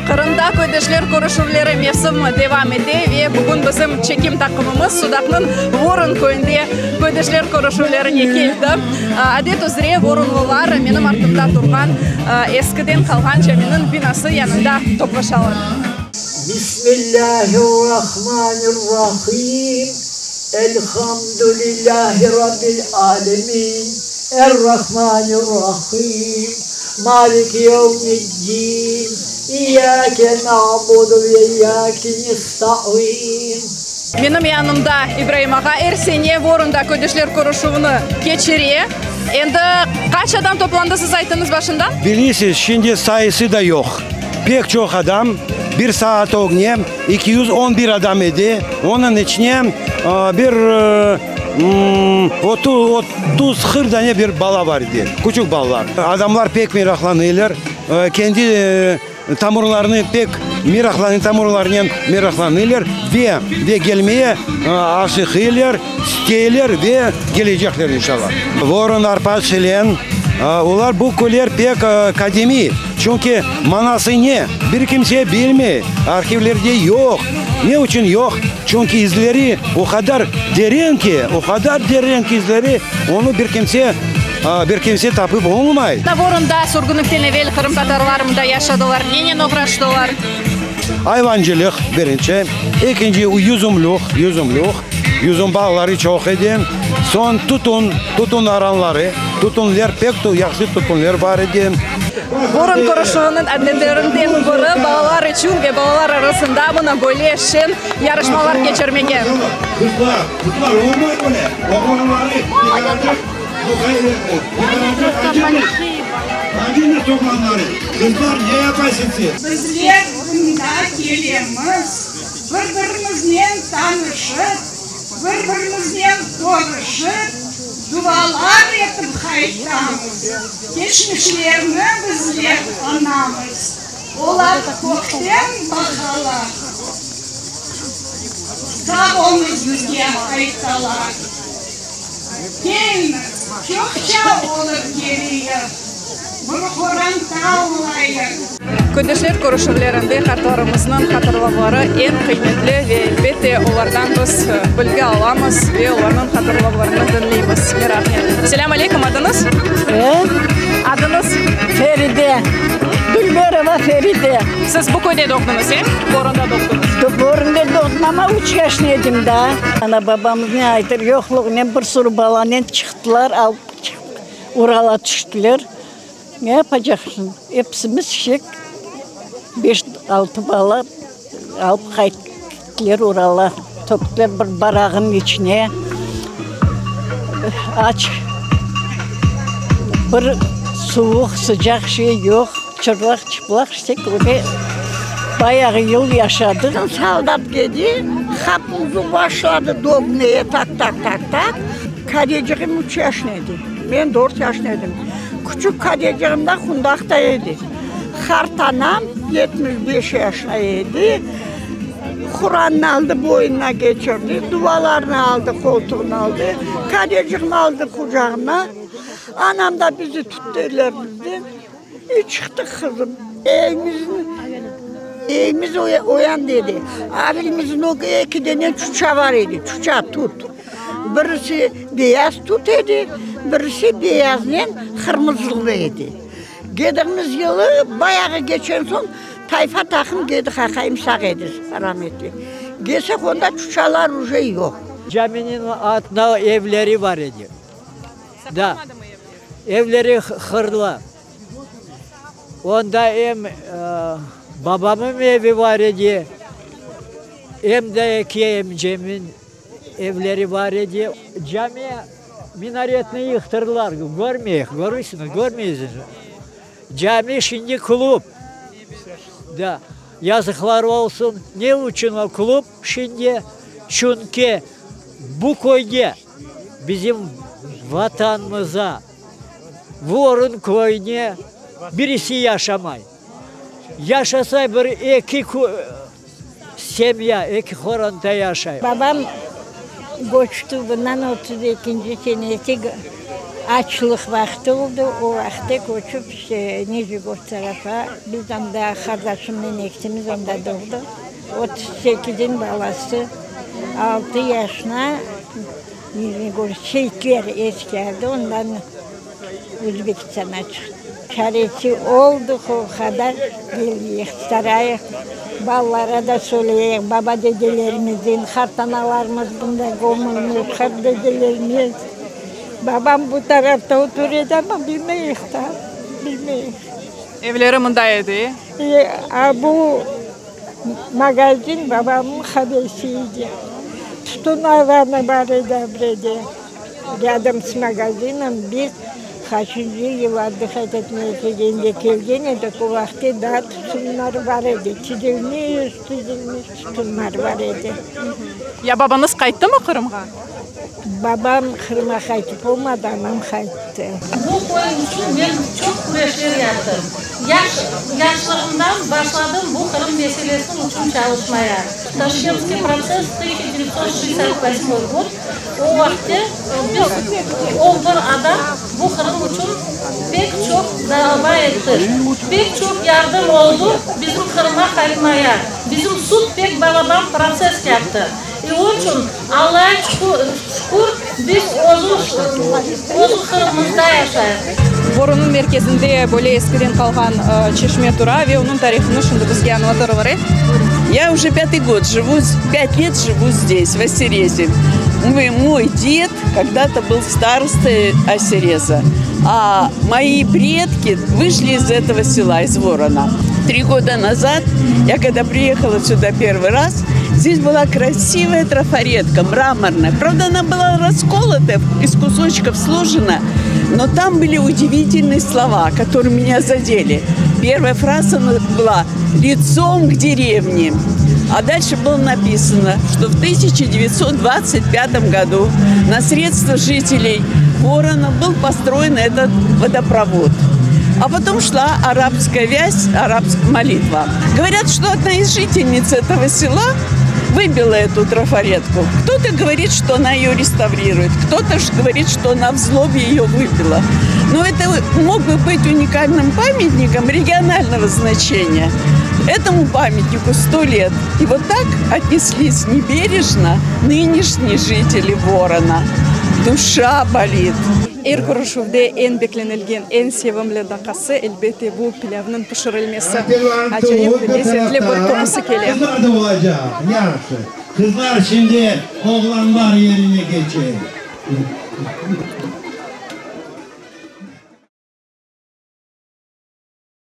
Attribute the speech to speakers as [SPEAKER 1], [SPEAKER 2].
[SPEAKER 1] Qırımda köydeşler körüşüvleri mevsimi devam ete ve bugün bizim çekim taqımımız Sudaqnıñ Vorun köyünde köydeşler körüşüvlerine keldi. Adet üzre vorunlılar menim artımda turğan eskiden qalğan caminiñ binası yanında toplaşalar.
[SPEAKER 2] Bismillâhirrahmanirrahim. Elhamdülillâhi Rabbil âlemin. Errahmanirrahim. Maliki yevmiddin. İyyâke na'budu ve iyyâke nesta'in.
[SPEAKER 1] Menim yanımda İbraim ağa er sene Vorunda köydeşler körüşüvini keçire. Endi qaç adam toplandı, siz ayttıñız başından?
[SPEAKER 3] Bilesiz, şimdi sayısı da yoq. Pek çoq adam, bir saat ögne 211 adam edi, onıñ içine bir 30-40 dane bir bala bar edi, küçük balalar. Adamlar pek meraqlanıylar, kendi tamırlarını pek meraqlanı, tamırlarınen meraqlanıylar ve ve kelmeye aşıqıylar, isteyler ve kelecekler inşallah. Vorun, Arpat, Şilen, olar bu köyler pek qadimiy, çünki manası ne, bir kimse bilmey, arhivlerde yoq. Ne içün yoq? Çünki izleri o qadar derin ki, o qadar derin ki izleri, onı bir kimse, bir kimse tapıp olmay.
[SPEAKER 1] Vorunda sürgünlikten evel qırımtatarlar mında yaşadılar, nenen oğraştılar?
[SPEAKER 3] Ayvancılıq, birinci, ekinci, yüzümlük, yüzümlük, yüzüm bağları çoq edi. Soñ tütün, tütün aranları, tütünler, pek yahşı tütünler bar edi.
[SPEAKER 1] Vorun körüşüviniñ adetlerinden biri, balalar içün ve balalar arasında mına böyle şeñ yarışmalar keçirmege.
[SPEAKER 4] Bizler mında kelemiz, bir-birimiznen tanışıp, bir-birimiznen körüşip, dualar etip qaytamız. Keçmişlerni bizler añamız, olar kökten baqalar, sağ oluñız bizge aytalar. Keliniz, çoqça olıp keleyik, bir qoranta olayıq.
[SPEAKER 1] Köydeşler körüşüvlerinde qartlarımıznıñ hatırlavları eñ qıymetli ve, elbette, olardan biz bilgi alamız ve olarnıñ hatırlavlarını diñleymiz meraqnen. Selâm aleyküm, adıñız? Adıñız?
[SPEAKER 5] Feride. Dülberova Feride.
[SPEAKER 1] Siz bu köyde doğdıñız, e? Borunda doğdıñız.
[SPEAKER 5] Borunda doğdım, amma üç yaşında edim daa. Ana-babamız ne aytır, yoqluğınen bir sürü balanen çıqtılar, alıp Urala tüştiler. Ne yapacaqsıñ, episimiz şek, beş, altı bala alıp qayttılar Urala, töktüler bir barağınıñ içine, aç, bir suvuq, sıcaq şey yoq, çırlaq-çıplaq işte öyle bayağı yıl yaşadıq.
[SPEAKER 4] Soldat keldi, qapımıznı başladı dögmeye, tak-tak-tak-tak, kadeciğim üç yaşında edi. Men dört yaşında edim. Küçük kadeciğim de qundaqta edi. Qartanam 75 yaşında edi. Qurannı aldı, boynuna keçirdi, duvalarnı aldı, qoltuğına aldı. Kadeciğimni aldı qucağına. Anam da bizi tuttı ellerimizden. E, çıqtıq, qızım. Evimizniñ, evimiz o yanda edi. Evimizniñ ögü eki dene çuça bar edi, çuça, tut. Birisi beyaz tut edi, birisi beyaznen qırmızılı edi. Kedigimiz yılı bayağı keçen soñ, tayfa taqım kedik, aqayım sağ edi, rametli. Kelsek, onda çuçalar uje yoq.
[SPEAKER 2] Caminiñ artında evleri bar edi. Da. Evleri hırlı. Onda em babamın evi var edi, em de eki emcemin evleri var edi. Cami minaretni yıqtırdılar, körmeyik, körüsiñiz, körmeysiñiz. Cami şimdi klub. Da, yazıqlar olsun, ne içün o klub şimdi? Çünki bu köyde bizim Vatanımıza, Vorun köyüne birisi yaşamay. Yaşasa bir eki. Semya, eki qoranta yaşay.
[SPEAKER 6] Babam köçti, bundan 32-nci senesi açlıq vaqtı oldı, o vaqıtta köçip işte Nijnegorod tarafa, biz anda qardaşımnen ekimiz anda doğdıq, 38-niñ balası, altı yaşına Nijnegorod, Seyitler eski adı, ondan Özbekistanğa çıqtı. Çaresi olduq o qadar, keleyik, starayıq, balalara da söyleyik, baba-dedelerimizden, qartanalarımız bunda gömülmiş, qartdedelerimiz. Babam bu tarafta otur edi, amma bilmeyik da, bilmeyik.
[SPEAKER 1] Evleri mında edi,
[SPEAKER 6] e? E, a bu magazin babamnıñ habesi edi. Tütün ayvanı bar edi abrede. Râdom s magazinom biz qaçıncı yıl otdıhat etmege kelgende kelgen edik, o vaqıtte daa tütünlar bar edi, tizilmiş, tizilmiş tütünlar bar edi.
[SPEAKER 1] Ya babañız qayttımı Qırımğa?
[SPEAKER 6] Babam Qırımğa qaytıp olmadı, anam qayttı.
[SPEAKER 7] Bu köy içün men çoq küreşler yaptım. Yaş, yaşlığımdan başladım bu Qırım meselesi içün çalışmaya. Taşkentskiy protsess 1968 god, o vaqıtte biz on bir adam bu Qırım içün pek çoq dava ettik. Pek çoq yardım oldu bizim Qırımğa qaytmaya. Bizim sud pek balaban protsess yaptı. E o içün Allağa şükür, biz özü, özü Qırımımızda yaşayıq.
[SPEAKER 1] Voronnıñ merkezinde böyle eskiden qalğan çeşme tura ve onıñ tarihını şimdi bizge añlatırlar.
[SPEAKER 8] Я уже пятый год живу, пять лет живу здесь, в Осерезе. Мой, мой дед когда-то был старостой Осереза, а мои предки вышли из этого села, из Ворона. Три года назад, я когда приехала сюда первый раз, здесь была красивая трафаретка, мраморная. Правда, она была расколотая, из кусочков сложена, но там были удивительные слова, которые меня задели. Первая фраза была «лицом к деревне». А дальше было написано, что в 1925 году на средства жителей Ворона был построен этот водопровод. А потом шла арабская вязь, арабская молитва. Говорят, что одна из жительниц этого села выбила эту трафаретку. Кто-то говорит, что она ее реставрирует, кто-то говорит, что она в злобе ее выбила. Но это мог бы быть уникальным памятником регионального значения. Этому памятнику сто лет. И вот так отнеслись небережно нынешние жители Ворона. Душа болит.
[SPEAKER 1] Er körüşüvde eñ beklenilgen, eñ sevimli daqqası, elbette, bu pilâvnıñ pişirilmesi. Acayip lezzetli bir qoqusı kele.
[SPEAKER 3] Qızlar da olacaq, yahşı. Qızlar şimdi oğlanlar yerine keçe.